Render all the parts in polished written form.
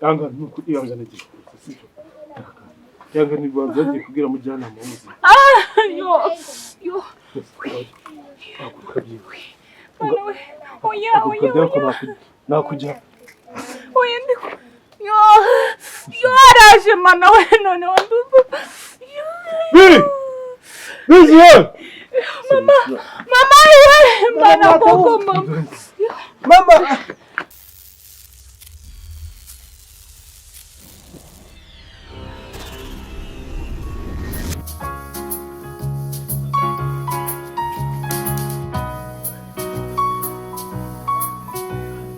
Ihangane, ni ukuri, ihangane, agiye kuza, sibyo? Ihangane, rwanza agiye kubwira mujyanama w'ubuzima. Yo yo! Haguruka byiwe. Mwana we, oya! Haguruka. Oya! Dore ko Oya! nakujya. Oya, ndi yo yo, araje, mana we, noneho ndumva yo. Biri biziye. Mama, mama we, mana koko, mama! Mama.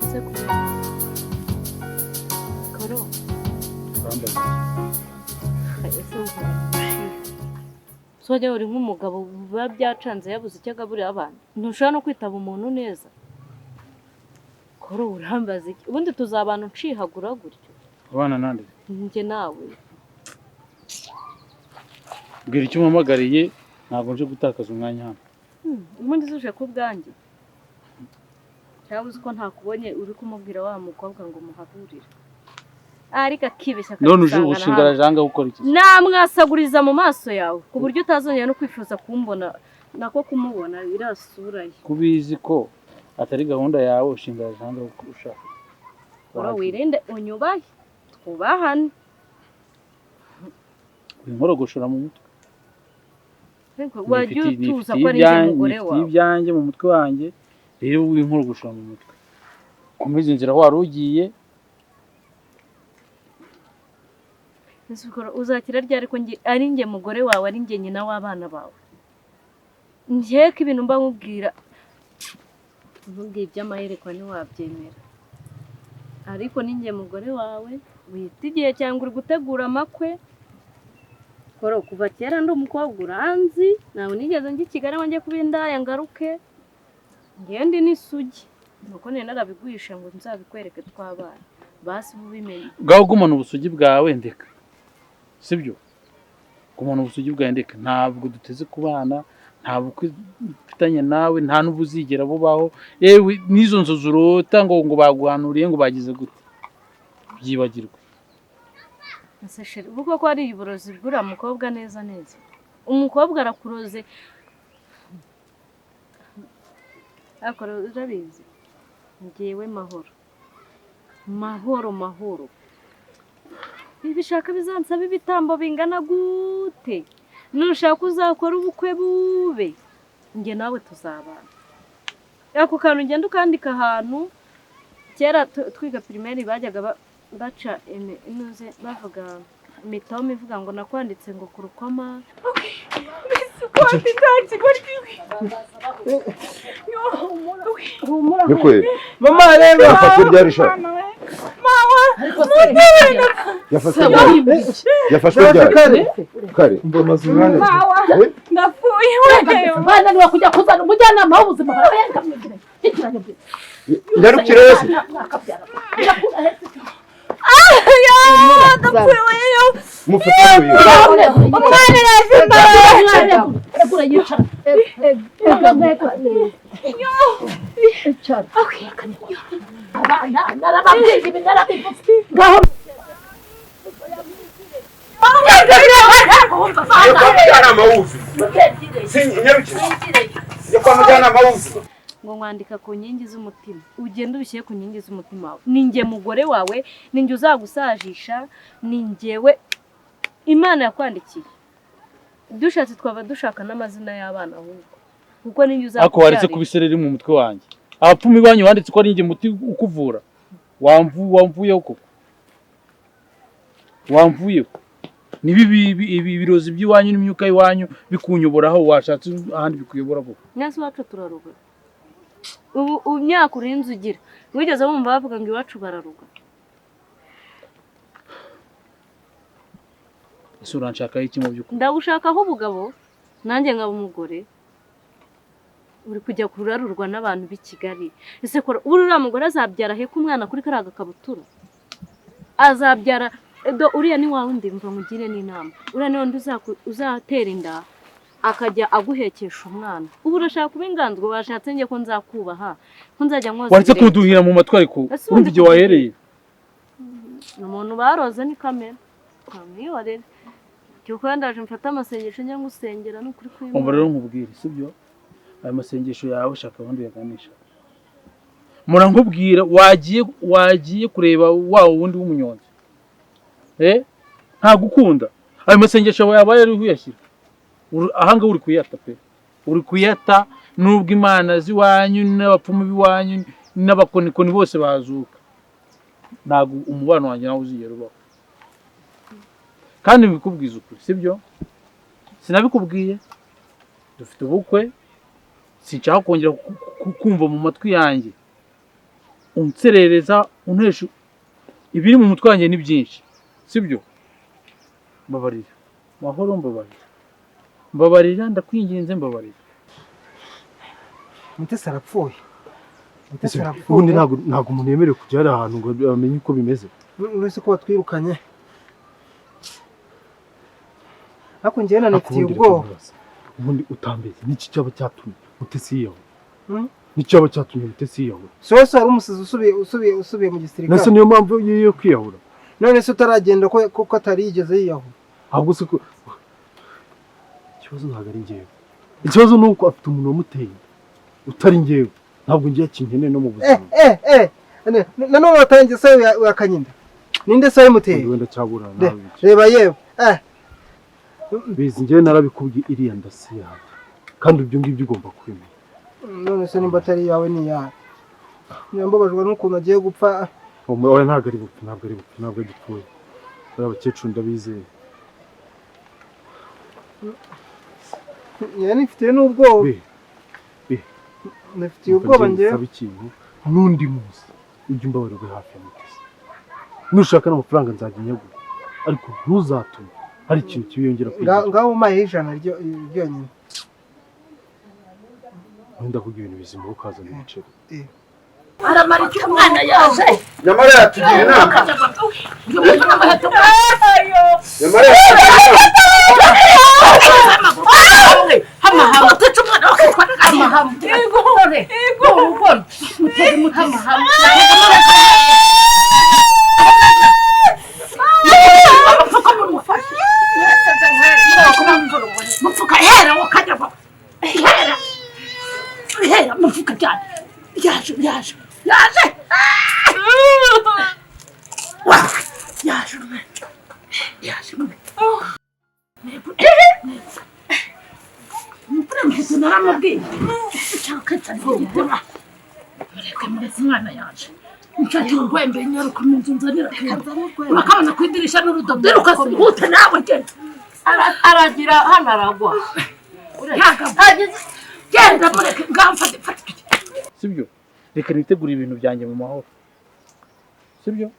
Ese Koro, ese wumva so wajya uri nk'umugabo biba byacanze, yabuze icyo agaburira abana, ntushobora no kwitaba umuntu neza. Koro, urambaza iki? Ubundi tuzabana uncihagura gutyo? Abana nande? Njye nawe. Mbwira icyo umpamagariye, ntabwo nje gutakaza umwanya hano. Ubundi zuje ku bwanjye, cyangwa uzi ko ntakubonye uri kumubwira wa mukobwa ngo muhahurire, ariko akibeshya None uje akadusangana ushingara hano. Janga gukora iki? Namwasaguriza mu maso yawe ku buryo utazongera no kwifuza kumbona, nako kumubona iriya sura ye. Kubizi ko atari gahunda yawe, ushingara janga ushaka. Ura wirinde, unyubahe, twubahane. Winkorogoshora mu mutwe. Wajya utuza ko ari njye mugore Nifitiye wawe. ibyanjye mu mutwe wanjye rero, winkorogoshora mu mutwe. Komeza inzira wari ugiye. Ese uzakira ryari ko ari njye mugore wawe, ari njye nyina w'abana bawe? Nkeka ibintu mba nkubwira, nkubwiye iby'amayerekwa ntiwabyemera, ariko ni njye mugore wawe. Wita igihe cyangwa uri gutegura amakwe. Koro, kuva kera ndi umukobwa, uranzi, ntabwo nigeze njya i Kigali ngo njye kuba indaya ngaruke. Ngende n'isugi nuko nari narabiguhishe ngo nzabikwereke twabana, basi ubimenye. Bwawe gumana ubusugi bwawe, ndeka, sibyo? Gumana ubusugi bwawe, ndeka. Ntabwo duteze kubana, nta bukwe mfitanye nawe, nta n'ubuzigera bubaho. Yewe n'izo nzozi urota ngo baguhanuriye ngo bagize gute, byibagirwe. Ese chéri, ubu koko ari uburozi bw'uriya mukobwa? Neza neza umukobwa arakuroze. Ariko urabizi, ngewe Mahoro, Mahoro, Mahoro, ibishaka bizansaba ibitambo bingana gute, nushaka uzakora ubukwe bube, njye nawe tuzabana. Ako kantu ugenda ukandika ahantu. Kera twiga primaire bajyaga baca inuze, bavuga imitoma ivuga ngo nakwanditse ngo ku rukoma. Konti nta kigoryi. Niko. Mama, reba. Yafashwe ryari sha? Mama! Yafashwe ryari? Yafashwe ryari? Kare. Mbamaze umwanya. Mama! Eh? Ndapfuye we! Bananiwe kujya kuzana umujyanama w'ubuzima, barabengamye ikiranye. Nyarukire yose. Ndapfuye we! Mufate uyu. Umwana araje mama! Egura, yicara, icara. Abana narababwiye, ibi narabivuze, ngaho. Njya kwa mujyanama w'ubuzima. Nyarukire. Njya kwa mujyanama w'ubuzima. Ngo nkwandika ku nkingi z'umutima, ugende ubishyire ku nkingi z'umutima wawe. Ni njye mugore wawe, ni njye uzagusajisha, ni njyewe Imana yakwandikiye. Dushatse twaba dushaka n'amazina y'abana ahubwo, kuko ni njye Ariko waretse uzakubyarira. kuba isereri mu mutwe wanjye. Abapfumu iwanyu wanditse ko ari njye muti ukuvura. Wamvuyeho koko, wamvuyeho. Niba ibi ibirozi by'iwanyu n'imyuka y'iwanyu bikunyoboraho, washatse ahandi bikuyobora koko. Mwese iwacu turaruga. Ubu imyaka urinze ugira, wigeze wumva bavuga ngo iwacu bararuga? Ese uranshakaho iki mu by'ukuri? Ndagushakaho ubugabo, nanjye nkaba umugore. Uri kujya kurarurwa n'abantu b'i Kigali. Ese kora, ubu uriya mugore azabyara aheka umwana kuri kariya gakabutura? Azabyara do? Uriya ni wa wundi, mva nkugire n'inama, uriya ni wa wundi uzatera inda akajya aguhekesha umwana. Ubu urashaka kuba inganzwa? Washatse njye ko nzakubaha, ko nzajya nkoza Waretse ibirenge. kuduhira mu matwi ariko. Ese Urumva ubundi igihe wahereye. Umuntu baroze ni kamera, nkamwihorere. Cyuko ndaje mfate amasengesho njya ngusengera n'ukuri Umva kw'Imana. rero nkubwire, sibyo? Ayo masengesho yawe shaka abandi uyaganisha. Murankubwira wagiye kureba wa wundi w'umunyonzi. Ntagukunda. Ayo masengesho yawe yabaye ari uyashyira. Ahanga uri kuyata pe. Uri kuyata nubwo Imana z'iwanyu n'abapfumu b'iwanyu n'abakonikoni bose bazuka. Ntabwo umubano wanjye nawe uzigera ubaho. Kandi mbikubwiza ukuri, sibyo? Sinabikubwiye. Dufite ubukwe, sinshaka kongera kumva mu matwi yanjye unserereza, untesha ibiri mu mutwe wanjye ni byinshi, sibyo? Mbabarira mahoro, mbabarira, mbabarira, ndakwinginze, mbabarira. Mutesi arapfuye. Mutesi arapfuye. Ubundi ntabwo umuntu yemerewe kujya hariya ahantu ngo amenye uko bimeze. Uretse ko batwirukanye, ariko njyewe nanifitiye Ariko ubundi ubwoba. reka nkubaze. Ubundi utambeshye, niki cyaba cyatumye Mutesi yiyahura? Hmm? Niki cyaba cyatumye Mutesi yiyahura? Si wese wari umusizi usubiye mu Nase gisirikare? niyo mpamvu yo kwiyahura? None se utaragenda ko atari yigeze yiyahura? Ahubwo se ko ikibazo ntabwo ari njyewe, ikibazo ni uko afite umuntu wamuteye inda utari njyewe. Ntabwo ngiye akinkeneye no mu Eh. buzima. Eh eh, nanone watangiye se uyakanyinda? Ninde se wayimuteye? Ubundi wenda cyaburana nawe iki? Reba yewe, eh. Bizi, njyewe narabikubwiye, iriya nda si yanjye, kandi ibyo ngibyo ugomba kubimenya. None se nimba atari iyawe, ni iyawe? Mbabajwe n'ukuntu agiye gupfa. Oya, ntabwo ari bupfe, ntabwo ari bupfe, ntabwo agipfuye. Bariya bakecuru ndabizeye. Njyewe nifitiye n'ubwoba. Be be. Nifitiye ubwoba njyewe. Nsaba ikintu: n'undi munsi ujye umbabarira ube hafi ya Mutesi. Nushaka n'amafaranga nzajya nyaguha, ariko ntuzatume hari ikintu kibi yongera kwigira. Ngaho umpayeho 100 ryonyine. Wenda kugira ibintu bizima, ukazana ibiceri. Aramara icyo umwana yaje. Nyamara yatugira inama. Nyamara yatugira inama. Utetse umwana wakitwa n'agahinda. Yego. Hama. Mupfuka mumufashe. Mupfuka hera wakajya hera. Hera mupfuka cyane. Yaje yaje yaje. Wa yaje yaje. Umupira muheto naramubwiye. Nshaka cyane igitema. Mureke mureke, umwana yaje. Nshakira urwembe, nyaruka mu nzu nzanira. Urakabona ku idirisha n'urudodo. Iruka hute nawe, genda. Aragira hano aragwa. Ntabwo genda, mureke ngaho, mfate mfate. Sibyo? Reka nitegure ibintu byanjye mu mahoro, sibyo?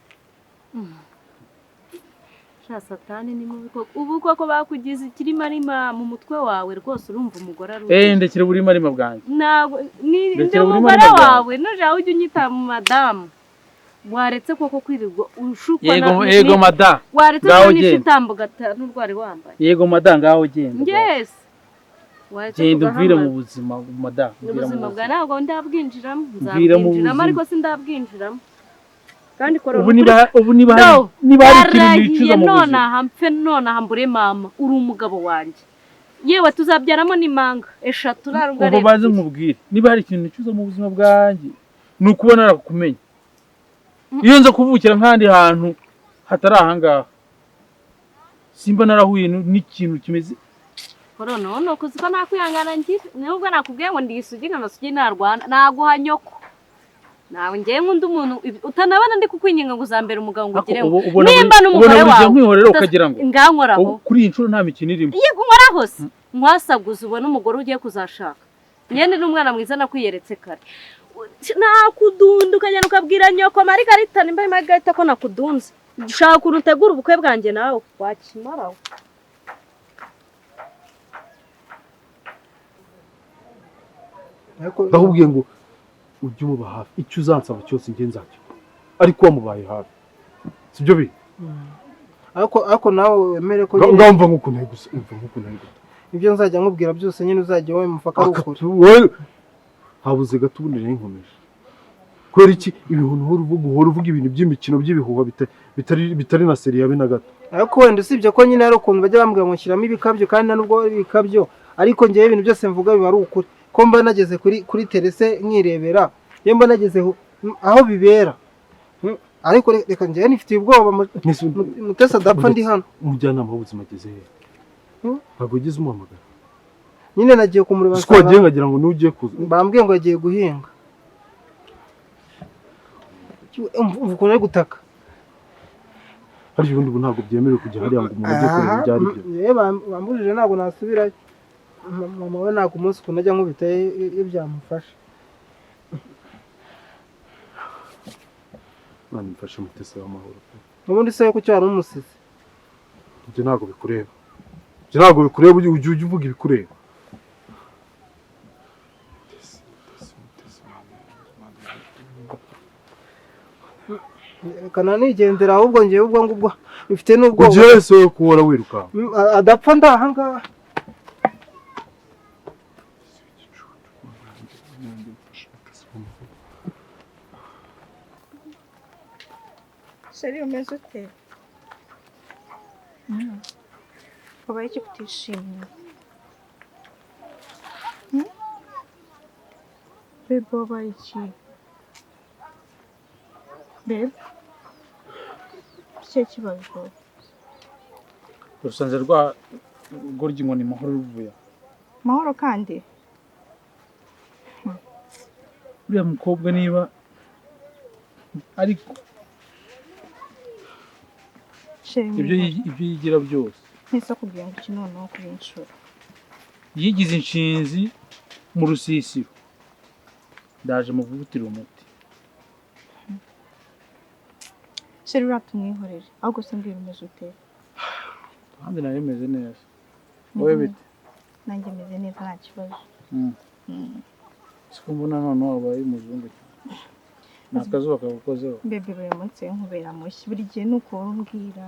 Sha, satani ni mubi koko. Ubu koko bakugize ikirimarima mu mutwe wawe rwose, urumva umugore ari Ndekera uburimarima bwanjye. Ntabwo ni ndi Ndekera umugore uburimare bwawe. wawe, nujaho ujya unyita madamu. Waretse koko kwirirwa ushukwa Yego yego mada. Waretse Ngaho ko genda. n'ishitambo gatanu rwari wambaye. Yego mada, ngaho genda. Yes, waretse Genda umvire mu kugahamara. buzima mada, mvira mu Ubuzima bwa buzima. ntabwo ndabwinjiramo. Mvira mu Nzabwinjiramo buzima. ariko sindabwinjiramo kandi kora. Ubu niba hari No, niba hari ikintu Narahiye nicuza mu buzima. Nonaha mpfe, nonaha mbure mama. Uri umugabo wanjye, yewe tuzabyaramo n'impanga eshatu, ntarubwo ari Ubu baze ebyiri. nkubwire, niba hari ikintu nicuza mu buzima bwanjye ni ukuba narakumenya. Iyo nza kuvukira nk'ahandi hantu hatari ahangaha, simba narahuye n'ikintu kimeze. Koro none uzi ko nakwihangana ngira nubwo nakubwiye ngo ndi isugi, nka narwana naguha nyoko nawe. Ngewe nkunda umuntu utanabona, ndi kukwinginga ngo uzambere umugabo ngo Ariko ugire ngo ubona nimba n'umugore ubona buri gihe wawe nkwihorera ukagira ngo ngankoraho. Ubu kuri iyi nshuro nta mikino irimo. Yego, nkoraho se nkwasaguza ubone umugore ugiye kuzashaka. Nyene n'umwana mwiza nakwiyeretse kare. Nakudunda ukagenda ukabwira nyoko Marigarita, nimba ari Marigarita, ko nakudunze. Shaka ukuntu utegura ubukwe bwanjye nawe wakimara we. Ariko Ndakubwiye ngo ujye umuba hafi, icyo uzansaba cyose njye nzakikora, ariko wamubaye hafi, sibyo bi? Ariko nawe wemere ko nyine Ngaho mva nk'ukuntu ari gusa, umva nk'ukuntu ari gusa. Ibyo nzajya nkubwira byose nyine uzajya wemfa ko ari ukuri. Wowe habuze gato, ubundi nari nkomeje. Kubera iki ibintu uhora uvuga ibintu by'imikino, by'ibihuha bitari na sérieux habe na gato? Ariko wenda usibye ko nyine hari ukuntu bajya bambwira ngo nshyiramo ibikabyo, kandi nta nubwo ari ibikabyo, ariko ngewe ibintu byose mvuga biba ari ukuri. Ko mba nageze kuri terrain nkirebera, iyo mba nageze aho bibera. Ariko reka, ngewe nifitiye ubwoba Mutesi adapfa ndi hano. Umujyanama w'ubuzima ageze hehe? Hmm? Ntabwo wigeze umuhamagara? Nyine nagiye kumureba. Uzi ko wagiye nkagira ngo niwe ugiye kuza. Bambwiye ngo yagiye guhinga. Umva ukuntu ari gutaka. Harya ubundi ubu ntabwo byemerewe kujya hariya ngo umuntu ajye kureba ibyo ari byo? Yewe, bambujije, ntabwo nasubirayo. Mama we ntabwo umunsi ukuntu ajya nkubita iyo byamufasha. Imana imfashe Mutesi w'amahoro. Ubundi se kuki wari umusize? Ibyo ntabwo bikureba, ibyo ntabwo bikureba. Ujye uvuga ibikureba. Mutesi, Mutesi, Mutesi, Mana yanjye, Mana yanjye. Reka nanigendera ahubwo, ngewe ubwo ngubwo mfite n'ubwoba. Ugiye wese wowe kuhora wirukanka? Adapfa ndaha ngaha. Igicucu, Mana yanjye, Mana yanjye, mfashe Mutesi w'amahoro. Chéri, umeze ute? Wabaye iki kutishimye? Hmm? Babe, wabaye iki? Babe? Ikihe kibazo? Urusanze rwa rworya inkoni mahoro ruvuye. Mahoro kandi? Uriya mukobwa niba ariko Chéri, ibyo ibyo yigira byose. Ntise kugira ngo iki noneho kuri inshuro. Yigize inshinzi mu rusisiro, ndaje muvugutire umuti. Chéri, uriya tumwihorere. Ahubwo se mbwira, umeze ute? Kandi nawe meze neza, wowe bite? Nanjye meze neza, nta kibazo. Siko mbona noneho wabaye umuzungu cyane, ni akazuba kagukozeho? Bébé, buri munsi nkubera mushya. Buri gihe ni uko uhora umbwira.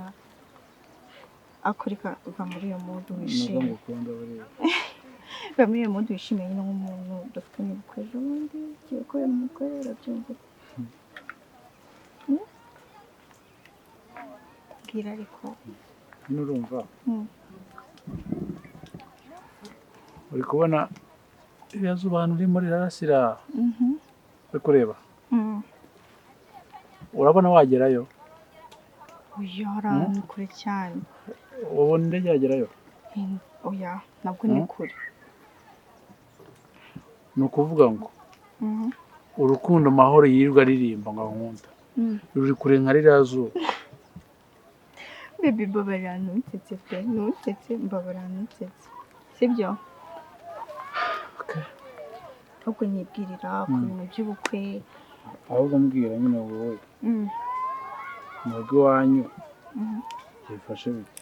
Ariko reka va muri iyo mood, Nubwo wishime. ngukunda buriya. Va muri iyo mood, wishime nyine nk'umuntu dufitanye ubukwe ejo bundi, ugiye gukorera umugore, urabyumva? Hmm? Bwira ariko. Nyine urumva, uri kubona iriya zuba ahantu urimo rirarasira? Mhm. Uri kureba? Urabona wagerayo? Oya, hariya ni kure cyane. Ubona indege yagerayo? Oya, nabwo ni kure. Ni ukuvuga ngo urukundo Mahoro yirirwa aririmba ngo ankunda ruri kure nka ririya zuba. Baby, mbabarira ntunsetse pe, ntunsetse, mbabarira ntunsetse, sibyo? Okay. Ahubwo nyibwirira ku bintu by'ubukwe. Ahubwo mbwira nyine wowe, mu rugo iwanyu byifashe bite?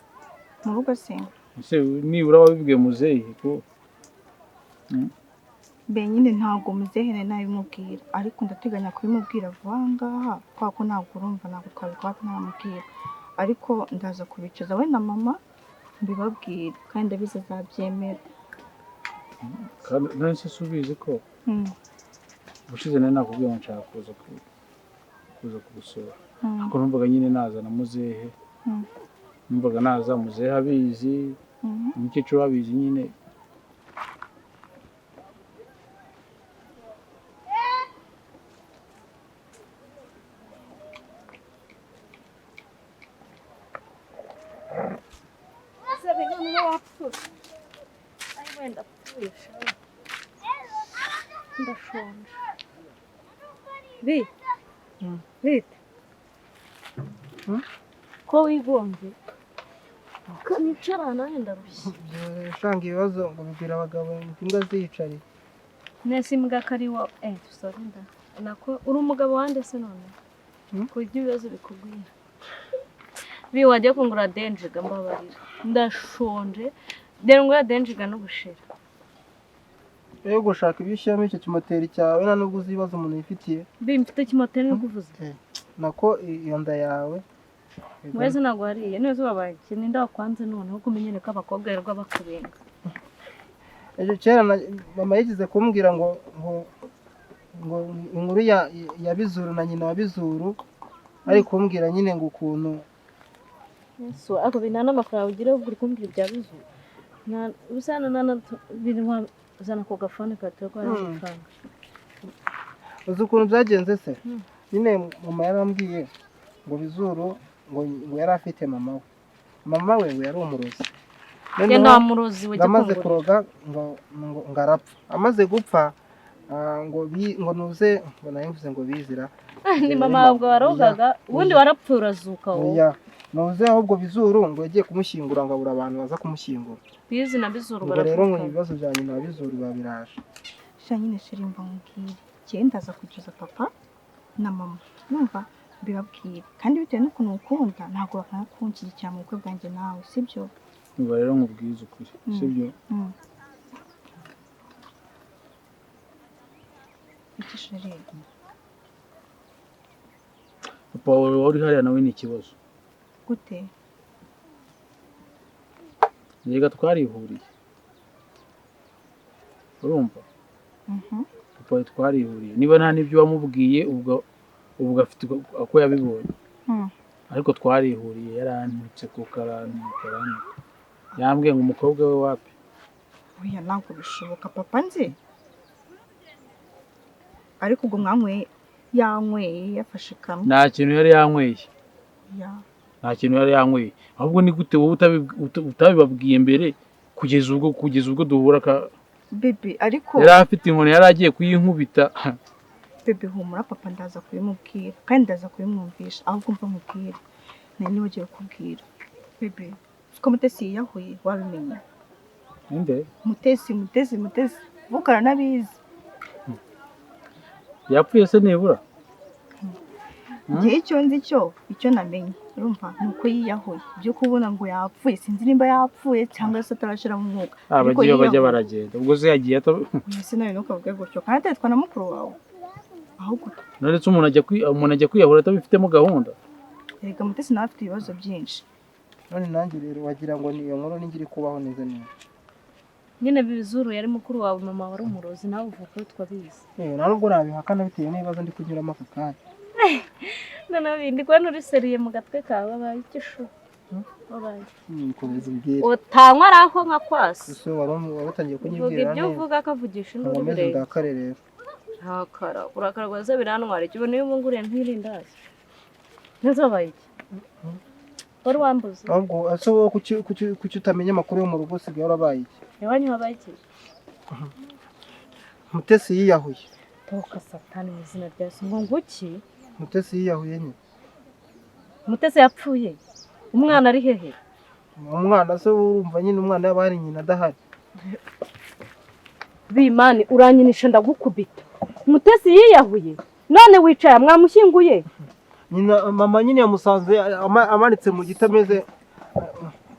Mu rugo se? Ese nibura wabibwiye muzehe ko? Be nyine ntabwo muzehe nari nabimubwira, ariko ndateganya kubimubwira vuba aha ngaha, kubera ko ntabwo urumva, ntabwo twabikora ntaramubwira. Ariko ndaza kubicaza we na mama mbibabwira, kandi ndabizi azabyemera. Kandi none se si ubizi ko ubushize nari nakubwiye ngo nshaka kuza kugusura? Ariko numvaga nyine naza na muzehe. Numvaga naza muzehe abizi, umukecuru abizi nyine. Wapfuye? Ay, wenda apfuye sha, ndashonje. Bi bite? Ko wigonze kanicara nawe, ndarushye. Ushanga ibibazo ngo bibwira abagabo imbwa ziyicariye. Nese imbwa ko ari wo dusoza inda nako uri umugabo wande se none? Ku buryo ibibazo bikugwira. Bi, wajya kungura denjiga, mbabarira, ndashonje. Dore ngura denjiga n'ubushera. Iyo gushaka ibyo ushyiramo icyo kimoteri cyawe, nta nubwo uzi ibibazo umuntu yifitiye. Bi, mfite kimoteri uri kuvuza? Nako iyo nda yawe. Mwese ntabwo wariye neza, wabaye iki? Ninde wakwanze noneho kumenyere ko abakobwa yirirwa bakubenga? Ejo kera mama yigeze kumbwira ngo Ngo inkuru ya Bizuru na nyina wa Bizuru ari kumbwira nyine ngo ukuntu Yesu, ako bintu nta n'amafaranga ugira ubwo uri kumbwira ibya Bizuru. Nta usana nta na bintu zana ako gafone kawe ko hari amafaranga. Uzi ukuntu byagenze se? Nyine mama yarambwiye ngo Bizuru ngo yari afite mama we, mama we ngo yari umurozi. Genda wa murozi we, jya Amaze kungurira. kuroga ngo arapfa. Amaze gupfa, ngo nuze ngo nayo mvuze ngo bizira. Ni mama wawe warogaga, ubundi warapfuye urazuka wowe. Oya, nuze ahubwo Bizuru ngo yagiye kumushyingura ngo abura abantu baza kumushyingura. Bizi na Bizuru Ubwo rero ngo baravuka. ibibazo bya nyina wa Bizuru biba biraje. Sha nyine chéri, mba nkubwire, njyewe ndaza kwicaza papa na mama, numva mbibabwire, kandi bitewe n'ukuntu ukunda ntabwo bakanga kunshyigikira mu bukwe bwanjye nawe, sibyo? Umva rero nkubwize ukuri, sibyo? Mm. Iki chéri? Papa wawe wari hariya nawe ni ikibazo. Gute? Yega twarihuriye, urumva? Mhm. Papa wawe twarihuriye, niba nta n'ibyo wamubwiye ubwo afite uko yabibonye. Ariko twarihuriye, yarantutse kuko arantuka, arantuka, yambwiye ngo umukobwa we wapi. Oya, ntabwo bishoboka, papa nzi. Ariko ubwo mwanyweye, yanyweye yafashe kamwe? Nta kintu yari yanyweye. Ya. Nta kintu yari yanyweye. Ahubwo ni gute wowe utabibabwiye mbere kugeza ubwo duhura ka Bébé, ariko Yari afite inkoni, yari agiye kuyinkubita. Bébé, humura, papa ndaza kubimubwira kandi ndaza kubimwumvisha. Ahubwo mva mubwire, nari nibagiwe kubwira bébé ko Mutesi yiyahuye, wabimenye? Ninde? Mutesi, Mutesi, Mutesi vukana n'abizi. Yapfuye se nibura? Njyewe icyo nzi cyo, icyo namenye, urumva, ni uko yiyahuye. Ibyo kubona ngo yapfuye, sinzi nimba yapfuye cyangwa se atarashiramo umwuka, ariko Abagiye bajya yiyahuye. baragenda, ubwo se yagiye ata Oya se, nawe ntukavuge gutyo kandi atetwa na mukuru wawe ahubwo. None se umuntu ajya kwiyahura atabifitemo gahunda? Erega Mutesi nawe afite ibibazo byinshi. None nanjye rero wagira ngo ni iyo nkuru ningiri kubaho neza neza. Nyine Bizuru yari mukuru wawe, mama wari umurozi, nawe uvuka witwa Bizi. Nta nubwo nabihakana bitewe n'ibibazo ndi kunyuramo aka kanya. Noneho bindi kubona uri sérieux mu gatwe kawe, wabaye iki shu? Wabaye iki? Komeza umbwire. Utanywa ari aho nka kwasi. Ese wari utangiye Uvuga kunyibwira ibyo neza? uvuga akavugisha induru. Nkomeze. Birenze. Ndakare rero. Ntakara urakara rwose, birantwara iki? Ubona iyo ubunguriye ntirindazi neza, wabaye iki? Wari wambuze. Ahubwo ese wowe kuki utamenya amakuru yo mu rugo? Usigaye warabaye iki? Iwanyu habaye iki? Mutesi yiyahuye. Toka satani mu izina rya Yesu! Ngo nguki? Mutesi yiyahuye nyine. Mutesi yapfuye? Umwana ari hehe? Umwana se urumva nyine, umwana yaba hari nyina adahari? Bimani, uranyinisha ndagukubita. Mutesi yiyahuye none wicaye, mwamushyinguye? Nyina, mama nyine yamusanze amanitse mu giti, ameze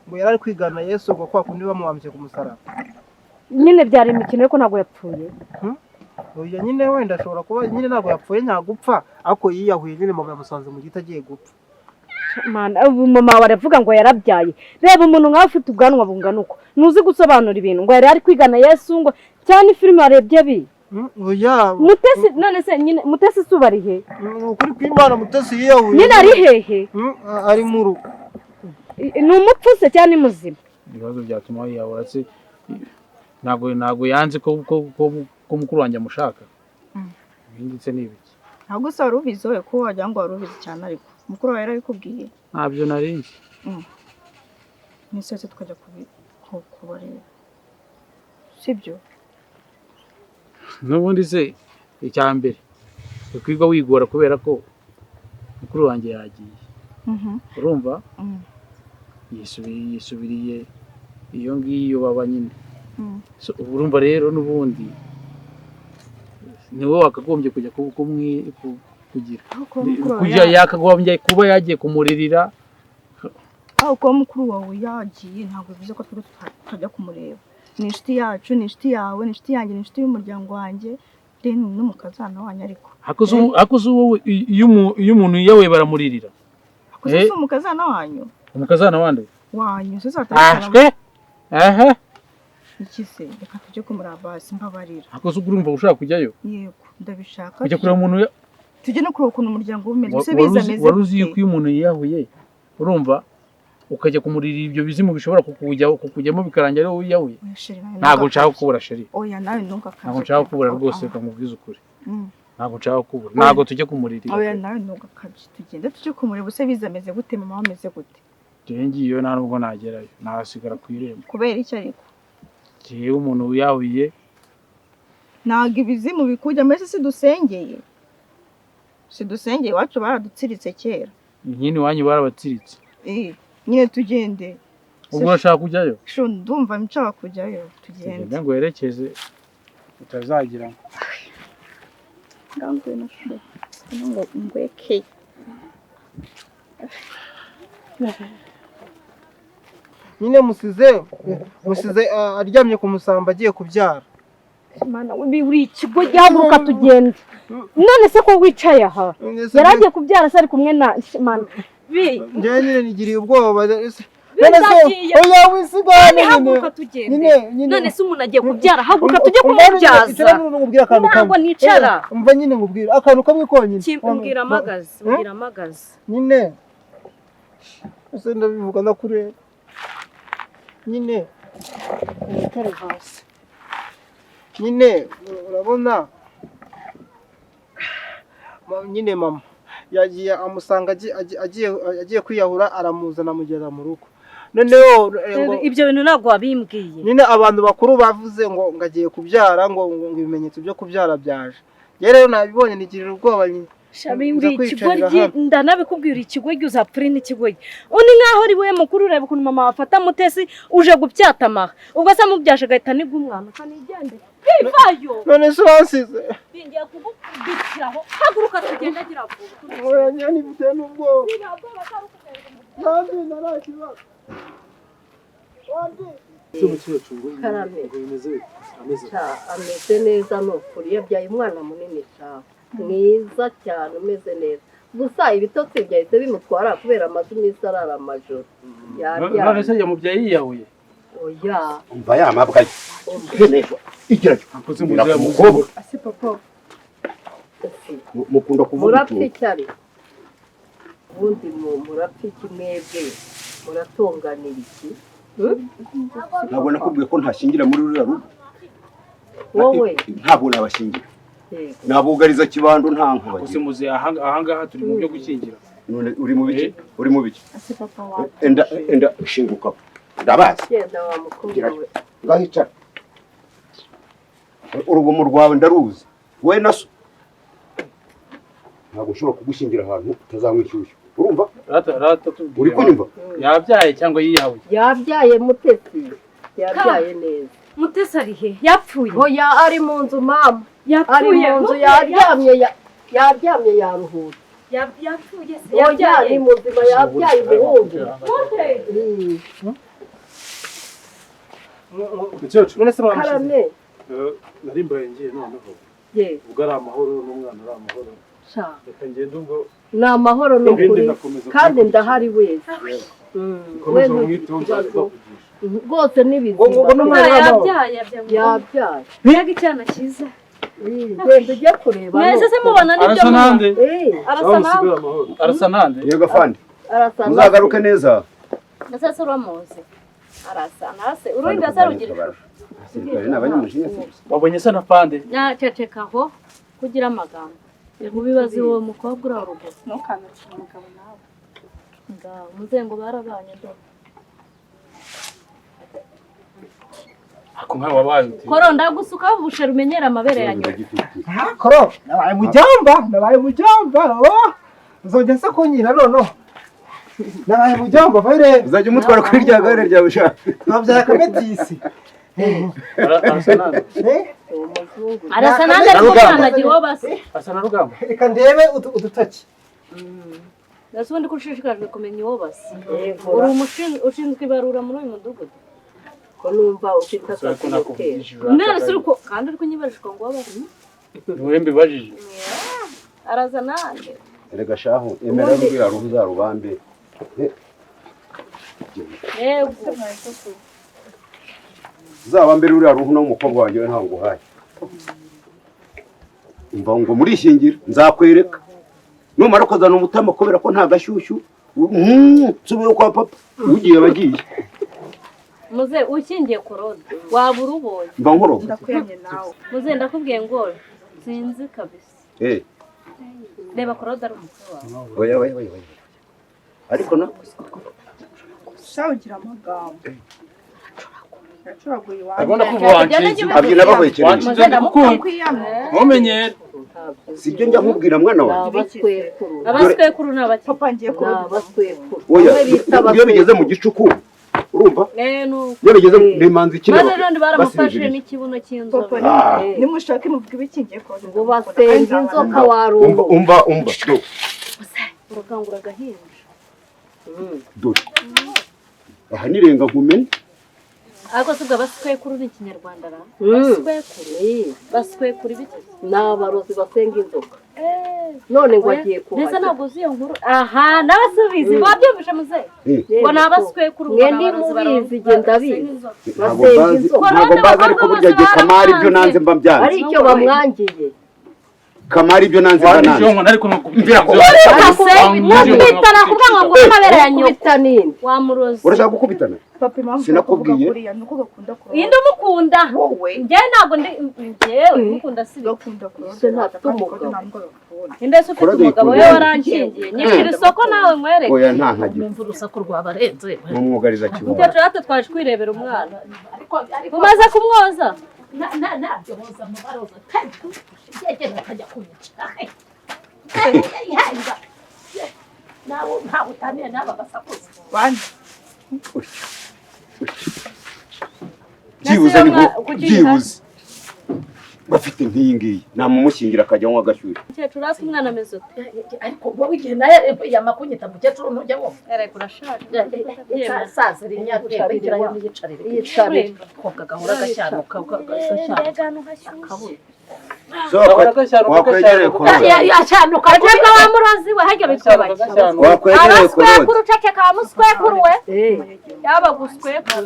ngo yari ari kwigana Yesu, ngo kwa kundi bamuhambye ku musaraba. Nyine byari imikino, ariko ntabwo yapfuye. Oya nyine, wenda ashobora kuba nyine ntabwo yapfuye ntagupfa, ariko yiyahuye nyine. Mama yamusanze mu giti agiye gupfa. Mana, ubu mama wawe aravuga ngo yarabyaye. Reba umuntu nkawe ufite ubwanwa bungana uko, ntuzi gusobanura ibintu, ngo yari ari kwigana Yesu, ngo cyane filime warebye bi Oya. Mutesi none se nyine, Mutesi izuba ari he? Ni ukuri kw'Imana, Mutesi yiyahuye. Nyine ari hehe? Ari mu rugo. Ni umupfu se cyangwa ni muzima? Ibibazo byatuma yiyahura se, ntabwo yanze ko mukuru wanjye amushaka. Ibindi se ni ibiki? Ntabwo se wari ubizi wowe, ko wagira ngo wari ubizi cyane, ariko mukuru wawe yarabikubwiye? Ntabyo nari nzi. Iminsi yose tukajya kubareba, sibyo? N'ubundi se icya mbere ukwiga wigora kubera ko mukuru wanjye yagiye, urumva? Yisubiriye iyo ngiyo baba nyine. So, urumva rero n'ubundi ni wowe wakagombye kujya kugira Aho kuba mukuru wawe kujya yakagombye kuba yagiye kumuririra. Aho kuba mukuru wawe yagiye ntabwo bivuze ko twebwe tutajya kumureba. Ni inshuti yacu, ni inshuti yawe, ni inshuti yanjye, ni inshuti y'umuryango wanjye, then n'umukazana wanyu, ariko Ariko se wowe iyo umuntu yiyahuye baramuririra? Ako se si umukazana wanyu? Umukazana wande? Wanyu se? Ashwe, ehe. Iki se? Reka tujye kumureba basi, mbabarira. Ariko se urumva ushaka kujyayo? Yego, ndabishaka. Kujya kureba umuntu? Tujye no kureba ukuntu umuryango we umeze. Wa- Ese wari biza uzi- ameze wari uzi gute? yuko iyo umuntu yiyahuye, urumva, ukajya kumurira ibyo bizimu bishobora kukujyamo bikarangira ari wowe wiyahuye? Oya chéri, nawe Ntabwo nshaka ntugakabye. kukubura, chéri. Oya, nawe ntugakabye. Ntabwo nshaka kukubura rwose. Ah. Reka nkubwize ukuri. Ntabwo nshaka kukubura, ntabwo tujya kumuririra. Oya, nawe ntugakabye, tugende tujye kumureba. Use biza ameze gute? Mama we ameze gute? Njyewe ngiyeyo nta nubwo nagerayo, nahasigara ku irembo. Kubera iki ariko? Njyewe umuntu wiyahuye Ntabwo ibizimu bikujya mbese. Si dusengeye iwacu baradutsiritse kera. Nyine iwanyu barabatsiritse. Eh, nyine tugende. Ubwo urashaka kujyayo? Sho, ndumva nshaka kujyayo, tugende. Tugende ngo werekeze utazagira ngo Ngangwe na sho ngo ngweke. Nyine musize aryamye ku musambi agiye kubyara. Mana we, uri ikigo, gihaguruka tugende. None se ko wicaye aha? Yari agiye kubyara se ari kumwe na Mana bi? Njyewe nyine nigiriye ubwoba none se Bizagiye. Oya, wisigane nyine. Haguruka tugende. Nyine. None se umuntu agiye kubyara? Haguruka tujye Umva nyine, kumubyaza. icara nyine nkubwire akantu kamwe. Ntabwo nicara. Umva nyine nkubwire akantu kamwe konyine. Mbwira amagaze, mbwira amagaze. Nyine ese ndabivuga ndakureba nyine, wicare hasi nyine. Urabona nyine mama yagiye amusanga agiye kwiyahura, aramuzana amugeza mu rugo. Noneho ngo Ibyo bintu ntabwo wabimbwiye. Nyine abantu bakuru bavuze ngo agiye kubyara, ngo ibimenyetso byo kubyara byaje. Njye rero nabibonye nigirira ubwoba nyine. Shabi, Nza uri kwicarira ikigoryi. hano. Ndanabikubwira, ikigoryi, uzapfa uri n'ikigoryi. Undi nkaho uri we mukuru, ureba ukuntu mama wafata Mutesi uje gupyata amaha. Ubwo se amubyaje agahita anigwa umwana akanigendera bivayo? None se uransize? Bingiye kugukubitiraho. Haguruka tugende, agira vuba. Oya, njye nifite n'ubwoba kandi nta kibazo. Ese mukecuru ngo Karame. ngo bimeze bite? Ameze Sha, ameze neza ni ukuri. Yabyaye umwana munini sha, mwiza cyane, umeze neza. Gusa ibitotsi byahise bimutwara kubera amaze iminsi arara amajoro. None Yaryamye. se yamubyaye yiyahuye? Oya. Umva ya mabwa ye, ikeneshwa igerayo Akoze mbwira muzehe. ku mukobwa. Ase papa. Mukunda kuvuga Murapfa utuntu. iki ariko ubundi? Murapfa iki mwebwe? Muratunganira iki? Ntabwo nakubwiye ko ntashingira muri ruriya rugo? Wowe. Ntabwo nabashingira. Yego. Nabugariza kibando nta Akoze nkubagira. muzehe, ahangaha turi mu byo gukingira. None uri mu biki? Uri mu biki? Ase papa wawe. Enda, enda, shinguka, ndabazi. Genda wa mukobwa we. Ngaho icara. Urugomo rwawe ndaruzi we na so. Ntabwo nshobora kugushyingira ahantu utazanywa inshyushyu, urumva? Rata, rata, tubwire. Uri kunyumva? Yabyaye cyangwa yiyahuye? Yabyaye Mutesi, yabyaye neza. Mutesi ari he? Yapfuye? Oya, ari mu nzu mama, ari Yapfuye? mu nzu yaryamye, yaryamye yaruhutse. Yapfuye se? Oya, ni Yabyaye? muzima, yabyaye umuhungu. Mukecuru. None se mwamushyize? Karame. Nari mbaye ngiye noneho. Ye. Ubwo ari amahoro n'umwana ari amahoro. Sha. Reka ngende ubwo. Ni amahoro ni Ibindi ukuri. ndakomeza Kandi kubikurikira. ndahari wese. Ukomeze We umwiteho, ntugire nzaza ikibazo. kuvugisha. Rwose ni bizima. Ngo n'umwana Yabyaye, w'amahoro. yabyaye? Yabyaye. Mbega icyana cyiza! Genda ujye kureba. Mwese se mubona nibyo? Arasa nande? Eh, Arasa Aho nawe. musigare amahoro. Arasa nande? Yego afande. Arasa na Muzagaruke neza. Ese se uramuzi? Arasa nase urundi asa rugira ishusho. Abasirikare ni abanyamujinya se gusa? Wabonye se na fande? Naceceka aho kugira amagambo ubibaze uwo mukobwa uri aho ruguru. Ntukanukire umugabo nawe. Ngaho muzengo barabanye do. Ako nkawe wabaye ute? Koro, ndagusukaho ubushera umenyera amabere yanjye. Koro, nabaye mujyamba, nabaye mujyamba. Oh, uzongera se kunyira? Noneho nabaye mujyamba vayire. Uzajya umutwara kuri rya gare ryawe ushaka. Twabyaye akametisi. Arasa nande? Eh? Umuzungu. Arasa nande ariko umwana agira uwo basa. Asa na Rugamba. Reka ndebe udutoki. Ndetse ubundi ko ushishikajwe kumenya uwo basa? Yego. Uri ushinzwe ibarura muri uyu mudugudu? Ko numva ufite Gusa ariko akazi kera. nakuvugishije. None se uri kandi uri kunyibarijwe ngo uwo basa? Niwe mbibajije. Araza nande. Erega shahu, emera ruriya ruhu uzarubambe. Yego. Uzaba mbere uriya ruhu n'umukobwa wanjye we ntabwo nguhaye. Umva ngo murishingira nzakwereka. Numara kuzana umutama kubera ko nta gashyushyu, nsubiye kwa papa. Ugiye abagiye. Muze ukingiye korode waba urubonye. Mba nkoroga. Ndakwemye nawe. Muze ndakubwiye ngo sinzi kabisa. Reba korode ari umutwe wawe. Oya oya oya oya. Ariko na Sha ugira amagambo. Yacuraguye iwanjye. Urabona ko ubu wanshinze. Abyina bahwekereye. Wanshinze ndikukunda. Ntumenyere. Sibyo njya nkubwira mwana wanjye. Abaswekuru. Abaswekuru ni abaki? Papa ngiye Ni abaswekuru. Oya, Bamwe bita iyo bigeze mu gicuku urumva? Nuko. Iyo bigeze ni imanzi ikina. Maze none baramufashe basinziriye. n'ikibuno cy'inzobe. Papa nimushake muvuge ibiki ngiye koza. Ngo basenga inzoka Umva warumva. Umva umva. Do. Urakangura agahinja. Dore. Aha nirenga nkumene. Ariko si ubwo abaswekuru ni ikinyarwanda ra? Baswekuru. Baswekuru ibiki? Ni abarozi basenga inzoka. None ngo agiye Mbese kuhajya. ntabwo uzi iyo nkuru? Aha n'abasubizi babyumvise muze. Ngo ni abaswekuru ngo Mwe ni abarozi ntimubizi, jye ndabizi. Ntabwo Basenga mbazi, inzoka. ntabwo mbazi ariko burya jye Kamari ibyo nanze mba byanze. Ari icyo bamwangiye. Kamari ibyo nanze mba nanze. Ariko Mvira ko. Nkubita nakubwira ngo nguhe amabere ya nyoko. Kubita ninde? Wamurozi. Urashaka gukubitana? Papa impamvu Sinakubwiye. kuriya nuko gakunda kurota. Inde umukunda? Wowe. Njyewe ntabwo ndi njyewe mukunda si Gakunda kurota. Se ntafite umugabo. Inde se ufite Kurode umugabo we yikunda. waranshingiye. Nyishyura isoko nawe nkwereke. Oya nta nkagira. Numva urusaku rwabarenze. Numwugariza kibuga. Mukecuru natwe twaje kwirebera umwana. Umaze kumwoza? Nabyo boza mu baroza kandi yegera akajya kunyica. Nawe ntawe utaniye n'aba basakuza. Bande. Byibuze ni nko byibuze. Bafite nk'iyi ngiyi namumushyingira akajya anywa agashyushyu. Mukecuru hasi umwana ameze ute? Ariko wowe igihe nawe yamakunyita mukecuru ntujya wumva. Erega urashaje. Sazira imyaka igerayo niyicarire. Yicarire. Koga gahora gashyanuka gashyanuka. Mbega hano hashyushye. So wakwegereye korode. Yashyanuka. Aceka wa murozi we harya bitwa baki? Wakwegereye korode. Abaswekuru ceceka wa muswekuru we. Yaba guswekuru.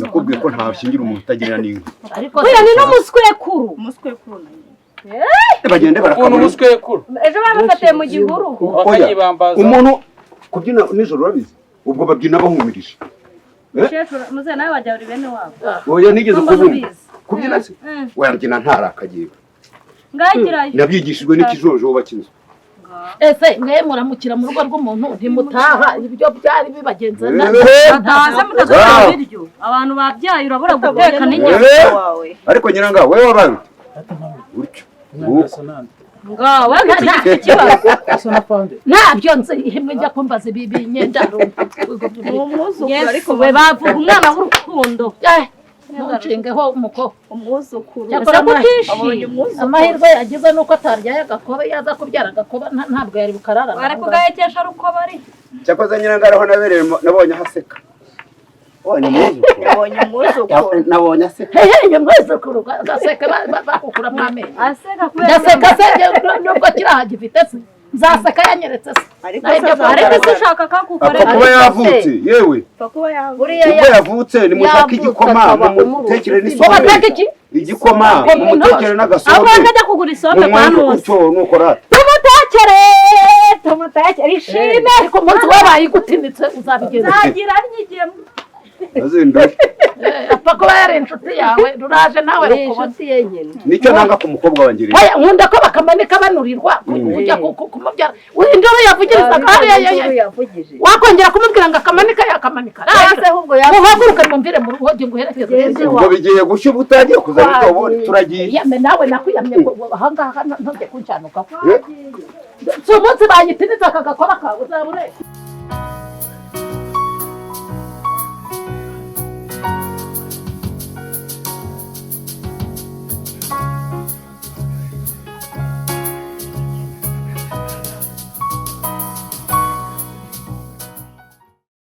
Nakubwiye ko ntashyingira umuntu utagira n'inka. Ariko Buriya ni n'umuswekuru. Umuswekuru na nyina. Bagende Ukuntu barakabura. umuswekuru. Ejo bamufatiye mu gihuru. Oya, Bakanyibambaza. umuntu kubyina nijoro urabizi ubwo babyina bahumirije. Mukecuru muze nawe wajya uri bene wabo. Oya nigeze Mbona kubumva. ubizi. Kubyina se? Oya mbyina ntarakagiye. Ngagirayo. Nabyigishijwe n'ikijojoba cy'inzu. Ese mwe muramukira mu rugo rw'umuntu ntimutaha ibyo byari bibagenze Bataze mutazabona ibiryo. Abantu babyaye urabura guteka n'inyama. Ariko nyiranga wewe wabaye ute? Utyo. Nguko. Nga wewe ufite ikibazo. Ntabyo nzi ihemwe njya kumbaza ibi binyendaro. Ni umwuzukuru ariko Yesu we bavuga umwana w'urukundo. Ntunshingeho umuko. Umwuzukuru. Cyakora Ese kutishimye? Abonye umwuzukuru. Amahirwe yagize nuko ataryaye agakobe yaza kubyara agakoba ntabwo yari bukarara. Bari kugahekesha ruko bari. Cyakoze nyiranga ariho nabereye nabonye ahaseka. Wabonye umwuzukuru? Yabonye umwuzukuru. Nabonye aseka. Hehe umwuzukuru gaseka bakukuramo amenyo. Aseka kubera Ndaseka se nubwo kiraha gifite se. Nzaseka yanyeretse se. Ariko Naho ibyo se Ariko se ushaka kagukorera. Apfa kuba yavutse yewe. Papa kuba yavutse. Buriya Ubwo yavutse nimushake yavutse igikoma akaba mumutekere umuruzi. n'isombe. Ubateka iki? Igikoma mumutekere Aho n'agasombe. akajya kugura isombe kwa Mumwange Ntuzi. utyo nuko rata. Tumutekere, tumutekere ishime. Ariko umunsi wabaye igutinitse uzabigenza. Nzagira nyigemo. Azindura. Apfa kuba yari inshuti yawe ruraje nawe Ni rukubona. inshuti ye nyine. Nicyo nanga ku mukobwa wanjye rero. Oya nkunda ko bakamanika banurirwa ujya kumubyara. Induru yavugirizaga hariya Induru ya yavugije. wakongera kumubwira ngo akamanika yakamanika. Cyangwa se ahubwo yavuze. Muhaguruke mwumvire mu rugo nguherekeze. Tugende Ubwo bigiye gushya uba utangiye kuzana indobo turagiye. Yame nawe nakwiyamye ngo ahangaha ntujye kuncanuka. Si umunsi bayitinitse aka gakora kawe uzabure.